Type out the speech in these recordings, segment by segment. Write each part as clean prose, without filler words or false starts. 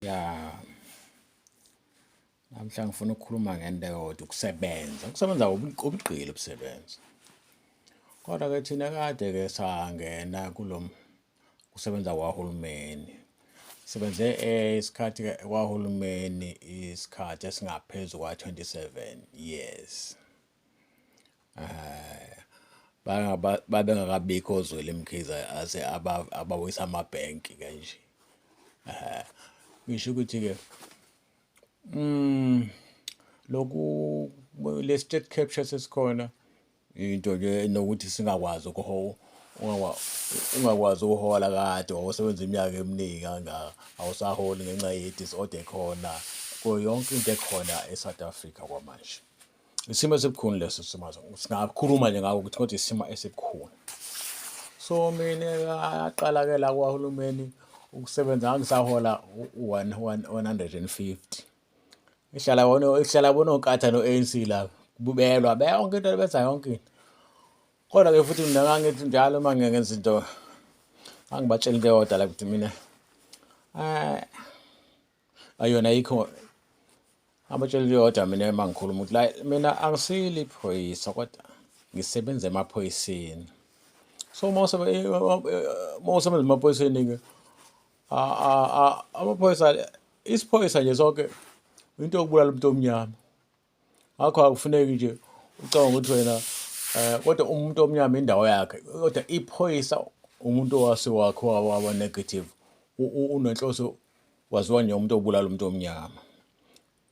Ya, namhla ngifuna ukukhuluma ngento eyodwa, ukusebenza. Ukusebenza ubugqila ukusebenza. Kodwa-ke thina kade-ke sangena kulo kusebenza kwahulumeni. Sebenze isikhathi-ke kwahulumeni isikhathi esingaphezu kwa-27 years. Babengakabikho oZweli Mkhize ase abawisa amabhenki kanje. Ngisho ukuthi-ke lokhu le state capture sesikhona into nje enokuthi singakwazi ungakwazi ukuhola kade wawusebenza iminyaka eminingi kangaka awusaholi ngenxa ye-disorder ekhona kuyo yonke into ekhona e-South Africa kwamanje. Isimo esibukhuni leso simo, singakhuluma nje ngako ukuthi kodwa isimo esibukhuni. So mina ngaqala-ke la kwahulumeni ukusebenza ngangisahola u-one one one hundred and fifty. Ihlala bona ihlala bona oNkatha no-A_N_C la belwa yonke into benza yonke into. Kodwa-ke futhi mina ngangithi njalo uma ngenza into ngangibatshela into eyodwa la ukuthi mina ayona ayikho abatshela into eyodwa mina uma ngikhuluma ukuthi la mina angisilo iphoyisa kodwa ngisebenza emaphoyiseni. So uma usebenza emaphoyiseni-ke amaphoyisa isiphoyisa nje sonke into yokubulala umuntu omnyama. Ngakho akufuneki nje ucabanga ukuthi wena kodwa umuntu omnyama indawo yakhe kodwa iphoyisa umuntu owase wakhe waba negative unenhloso waziwa nje umuntu obulala umuntu omnyama.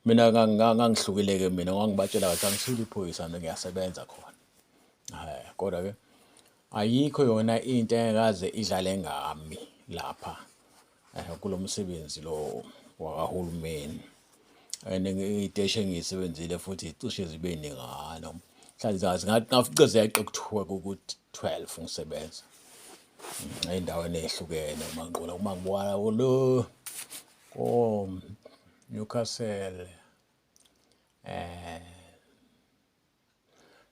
Mina ngangihlukile-ke mina ngangibatshela kathi angisilo iphoyisa mina ngiyasebenza khona. Kodwa-ke ayikho yona into engakaze idlale ngami lapha kulo msebenzi lo wakahulumeni. And iy'teshi engiy'sebenzile futhi cishe zibe ningana. Mhlawumbe ngafica zeqe kuthiwa ku-12 ngisebenza ey'ndaweni ey'hlukene uma ngiqola uma ngibuka lo ko-Newcastle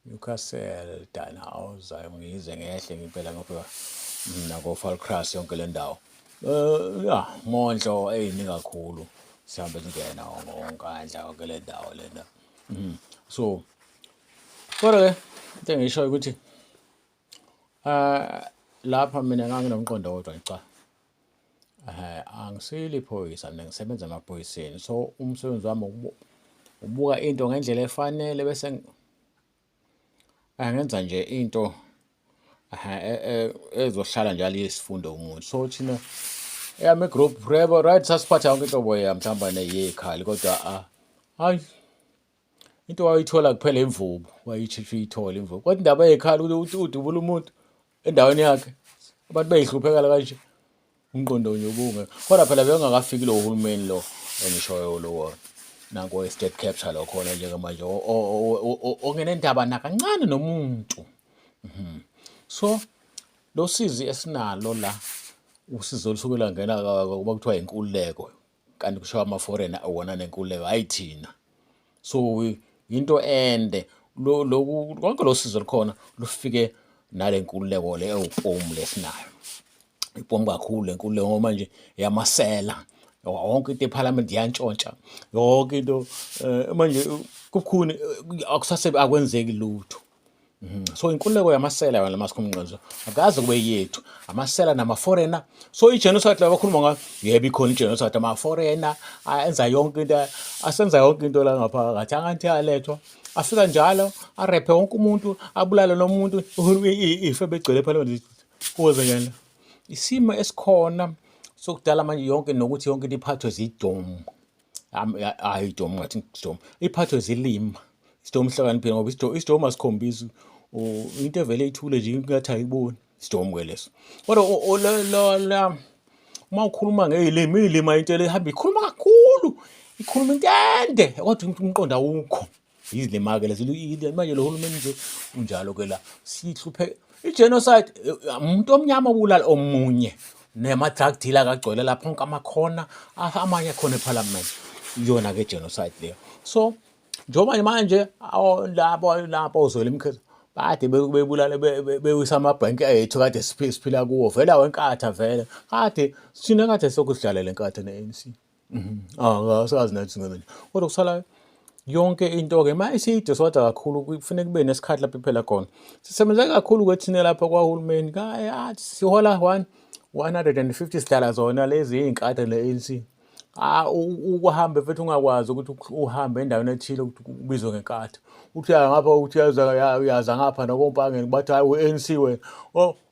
Newcastle, Dannhauser ngize ngehle ngempela ngofika nako-Falcrest yonke le ndawo. Ya Mondlo eyiningi kakhulu sihambe singena ngoNkandla yonke le ndawo lena. So kodwa-ke into engiyishoyo ukuthi lapha mina nganginomqondo owodwa nje cha. Angisilo iphoyisa mina ngisebenza emaphoyiseni so umsebenzi wami ubuka into ngendlela efanele bese ngenza nje into ezohlala njalo iyisifundo kumuntu. So thina eyami i-group yebo right sasiphatha yonke inhlobo mhlawumbe neyekhali kodwa hhayi into wayithola kuphela imvubu wayisheshe uyithole imvubu kodwa indaba yekhala ukuthi udubula umuntu endaweni yakhe abantu beyihluphekela kanje umqondo nje ubunge kodwa phela bekungakafiki lo hulumeni lo engishoyo lo nanko i-state capture lo khona njengamanje ongenendaba nakancane nomuntu. So lo sizi esinalo la usizo olusuke lwangena kuba kuthiwa inkululeko kanti kusho ama-foreigner wona nenkululeko hhayi thina. So into ende loku konke lo sizo olukhona lufike nale nkululeko le ewupomu lesinayo. Ipomu kakhulu le nkululeko ngoba manje yamasela yonke into ephalamende iyantshontsha yonke into manje kubukhuni akusase akwenzeki lutho. So inkululeko yamasela yona masikhuluma iqiniso akaze kube yethu amasela nama-foreigner. So i-genocide la bakhuluma ngayo yebo ikhona i-genocide ama-foreigner enza yonke into asenza yonke into la ngaphakathi angathi alethwa afika njalo arephe wonke umuntu abulale nomuntu ife begcwele ephalamende kuze njani isimo esikhona sokudala manje yonke nokuthi yonke into iphathwe zidomu hhayi idomu ngathi isidomu iphathwe zilima isidomu sihlakaniphile ngoba isidomu asikhombisi into evele ithule nje ngathi ayiboni isidomu-ke leso kodwa uma ukhuluma ngey'limi iy'lima into le ihamba ikhuluma kakhulu ikhuluma into ende kodwa umqondo awukho yizilima-ke lezi manje lo hulumeni nje unjalo-ke la sihluphe i-genocide umuntu omnyama obulala omunye nema-drug dealer akagcwele lapho onke amakhona amanye akhona ephalamende iyona-ke genocide leyo. So njengoba manje labo lapho oZweli Mkhize kade bebulala bewisa amabhenki ethu kade siphila kuwo vele aweNkatha vele kade thina kade sokudlala le Nkatha ne-ANC. Ah, asazi nathi singenza njani. Kodwa kusala yonke into-ke uma isiyidiswada kakhulu kufuneka kube nesikhathi lapho iphela khona. Sisebenze kakhulu-ke thina lapha kwahulumeni sihola 150 sidlala zona lezi iy'nkatha ne-ANC. Ah, ukuhambe futhi ungakwazi ukuthi uhambe endaweni ethile ukuthi ubizwe ngenkatha. Uthi uya ngapha uthi uyaza uyaza ngapha nakoMpangeni bathi hhayi u-ANC wena.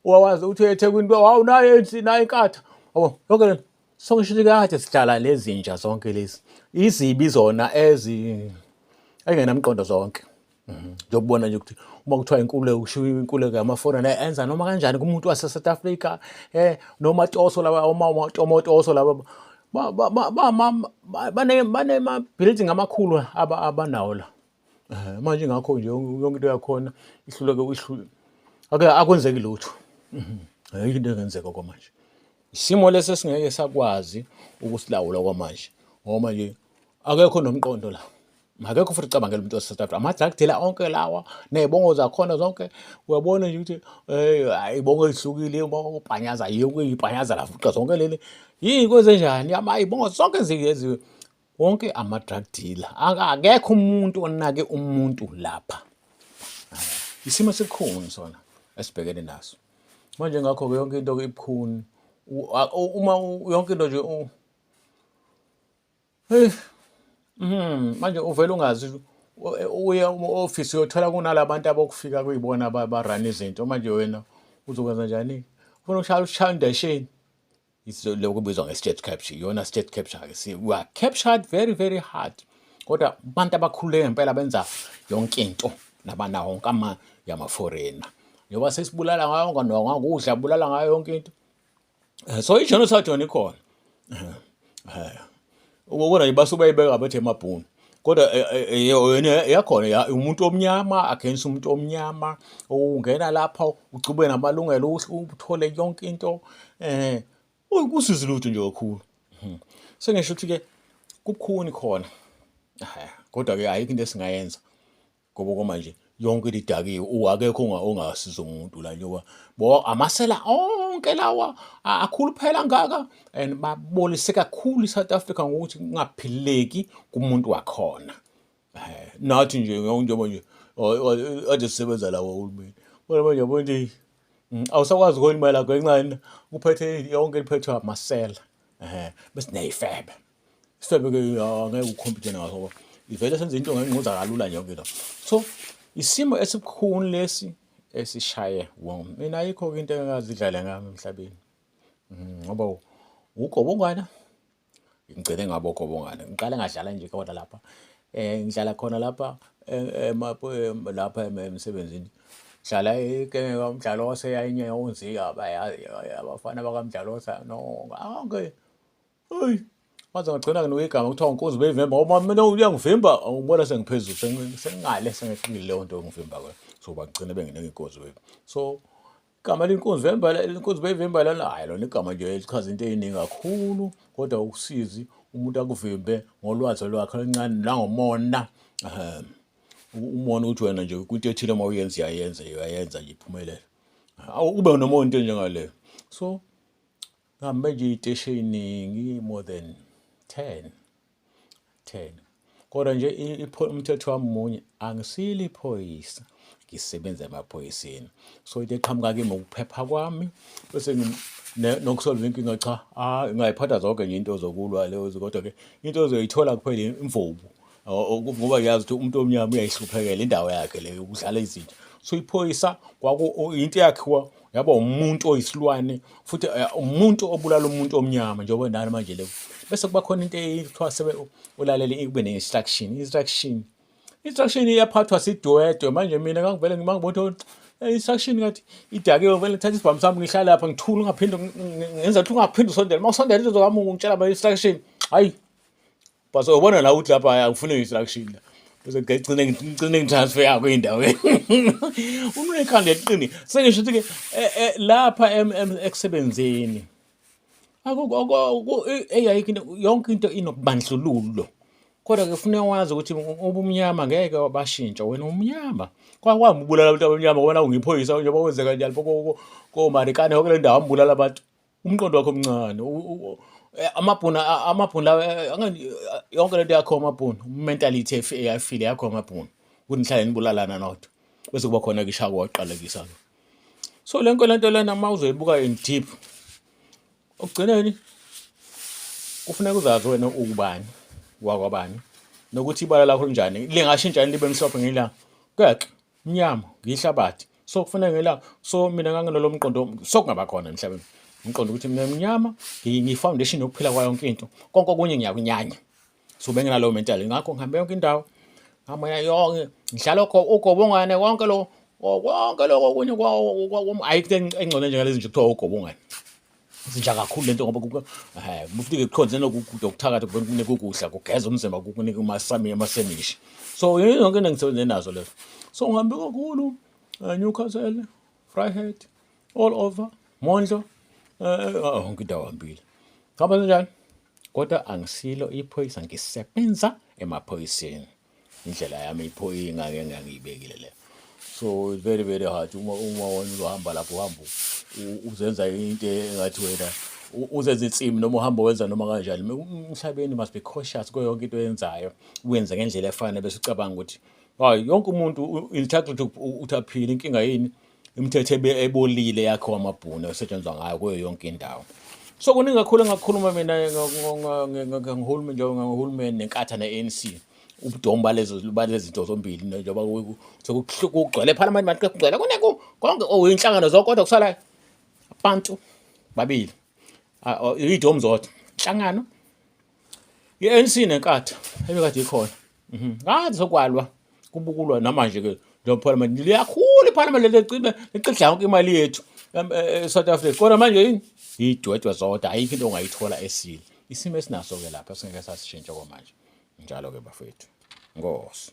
Wawazi uthi eThekwini hawu nayo i-ANC nayo inkatha. Yabo yonke lento. So ngisho ukuthi kade sidlala lezi nja zonke lezi. Izibi zona ezi engenamqondo zonke. Njengokubona nje ukuthi uma kuthiwa inkululeko kushiwo inkululeko yama-foreigner enza noma kanjani kumuntu wase-South Africa noma toso laba omatomotoso laba banema-building amakhulu abanawo la. Manje ingakho nje yonke into yakhona ihluleke ake akwenzeki lutho. Ayikho into engenzeka kwamanje. Isimo lesi esingeke sakwazi ukusilawula kwamanje ngoba nje akekho nomqondo la. Akekho futhi ucabangela umuntu wase-South Africa. Ama-drug dealer onke lawa ney'bongo zakhona zonke uyabona nje ukuthi hhayi iy'bongo ey'hlukile ubhanyaza yonke ibhanyaza lafuqa zonke leli. Yini kwenzenjani iy'bongo zonke wonke ama-drug dealer. Akekho umuntu onake umuntu lapha. Isimo esibukhuni sona esibhekene naso. Manje ngakho-ke yonke into-ke ibukhuni. Uma yonke into nje Hey. Manje uvele ungazi uye office uyothola kunalabantu abokufika kuyibona abarun izinto manje wena uzokwenza njani? Ufuna ukushaya ushaya indesheni. Lokhu kubizwa nge-state capture. Iyona state capture ke. We are captured very very hard. Kodwa abantu abakhululeke ngempela benza yonke into nabanawo wonke ama yama-foreigner. Njengoba sesibulala ngayo ngokudla bulala ngayo yonke into. So i-genocide yona ikhona. Ubona nje basuke bayibeka bethe amabhunu. Kodwa yona yakhona umuntu omnyama against umuntu omnyama ungena lapha ucube namalungelo uthole yonke into kusizi lutho nje kakhulu. Sengisho ukuthi ke kubukhuni khona. Kodwa ke ayikho into esingayenza. Ngoba kwamanje yonke into idakiwe akekho ongasiza umuntu la njengoba bo amasela onke lawa akhuluphela ngaka and babolise kakhulu i-South Africa ngokuthi kungaphileki kumuntu wakhona. Nathi nje njengoba nje kade sisebenza la uhulumeni. Kodwa manje yabo nje awusakwazi ukhola imali yakho ngenxa uphethe yonke iphethwe amasela. Bese neyifebe. Isifebe ke angeke ukhompyuthe naso ngoba ivele senze into ngengquza kalula nje yonke into. So isimo esibukhuni lesi esishaye wonke. Mina ayikho-ke into engakaze idlale ngami emhlabeni. Ngoba ugobongwana ngigcine ngabo gobongwana. Ngiqale ngadlala nje khona lapha. Ngidlala khona lapha lapha emsebenzini. Dlala igenge kaMdlalose yayinye yonzika abafana bakaMdlalose no onke. Hey, waze ngagcina nginuka igama kuthiwa unkunzi beyivimba ngoba mina uyangivimba ngibona sengiphezulu sengingale sengeqile leyo nto yokungivimba ke. So bagcine benginika inkunzi beyivimba. So igama lenkunzi vimba inkunzi beyivimba lana hhayi lona igama nje elichaza into ey'ningi kakhulu kodwa usizi umuntu akuvimbe ngolwazi lwakhe oluncane nangomona. Umona ukuthi wena nje kwinto ethile uma uyenza uyayenza uyayenza nje iphumelele. Ube nomona into enjengaleyo. So Ngihambe nje iy'teshi ey'ningi more than 10 10 kodwa nje umthetho wami munye angisilo iphoyisa ngisebenza emaphoyiseni so into eqhamuka kimi ukuphepha kwami bese nokusolva inkinga cha ah ngayiphatha zonke nje into zokulwa lezo kodwa ke into ozoyithola kuphela imvubu ngoba ngiyazi ukuthi umuntu omnyama uyayihluphekela indawo yakhe leyo ukudlala izinto so iphoyisa kwaku into eyakhiwa yaba umuntu oyisilwane futhi umuntu obulala umuntu omnyama njengoba nani manje le bese kuba khona into ekuthiwa sebe ulalele kube ne-instruction instruction instruction iyaphathwa sidwedwe manje mina ngangivele ngimangibona ukuthi instruction ngathi idakiwe vele ngithatha isibhamu sami ngihlale lapha ngithule ungaphinde ngenza ukuthi ungaphinde usondele uma usondela into zami ungitshela ama-instruction hayi But ubona la ukuthi lapha angifuni instruction la. Bese ngigcine ngigcine ngitransfer yakho endaweni. Umuntu unekhanda eliqinile. Sengisho ukuthi ke lapha ekusebenzeni akukho eyayikho into yonke into inokubandlululo. Kodwa ke kufuneka wazi ukuthi ubumnyama ngeke bashintsha wena umnyama. Kwakwami ubulala abantu abamnyama ngoba nawu ngiphoyisa njengoba kwenzeka njalo koMarikana yonke le ndawo ambulala abantu. Umqondo wakho omncane Amabhunu amabhunu lawa yonke lento yakho amabhunu, mentality eyafile yakho amabhunu ukuthi nihlale nibulalana nodwa bese kuba khona-ke ishaka waqalekisa-ke. So le nto lento lena uma uzoyibuka in deep, okugcineni kufuneka uzazi wena ukubani wakwabani nokuthi ibala lakho linjani, lingashintsha libe mhlophe ngelanga keke mnyama ngiyihlabathi. So kufuneka ngelanga, so mina nganginalo mqondo sokungaba khona emhlabeni umqondo ukuthi mina mnyama ngiyi-foundation yokuphila kwayo yonke into, konke okunye ngiyakunyanya. So benginalowo mentality, ngakho ngihambe yonke indawo, ngihamba yonke ngihlala ugobongwane konke lo konke lokho okunye ayikho into engcono njengalezi nje kuthiwa ugobongwane. Zinja kakhulu lento ngoba kufike kukhonze nokuthakatha kunika ukudla kugeza umzimba kukunika amasemishi. So yonke into engisebenze nazo lezo. So ngihambe kakhulu Newcastle, Vryheid, all over, Mondlo, yonke indawo hambile. Hamba kanjani? Kodwa angisilo iphoyisa, ngisebenza emaphoyiseni. Indlela yami ingake ngangiyibekile leyo. So it's very very hard uma wena uzohamba lapho uhamba uzenza into engathi wena uzenza insimi noma uhamba wenza noma kanjani. Emhlabeni must be cautious kuyo yonke into oyenzayo, uyenze ngendlela efanayo bese ucabanga ukuthi hayi yonke umuntu entitled ukuthi aphile. Inkinga yini? Imithetho ebolile yakho amabhunu esetshenziswa ngayo kuyo yonke indawo. So kuningi kakhulu engakukhuluma mina ngohulumeni njengohulumeni neNkatha ne-ANC, ubudomu balezo balezi zinto zombili njengoba sekugcwele ephalamende manje kugcwele kuneku konke oyinhlangano zonke, kodwa kusala abantu babili iy'domu zodwa inhlangano i-ANC neNkatha ebekade ikhona. Ngathi sokwalwa kubukulwa namanje-ke njengoba iphalamende liyakhula, iphalamende lecime liqedla yonke imali yethu e-South Africa, kodwa manje yini iy'dwedwe zodwa, ayikho into ongayithola esile. Isimo esinaso-ke lapha singeke sasishintsha kwamanje njalo-ke bafethu. Nkosi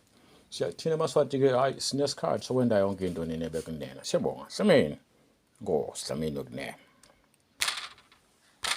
thina maSwati-ke hhayi sinesikhathi sokwenza yonke into nina bekunene. Siyabonga Dlamini, Nkosi Dlamini wekunene.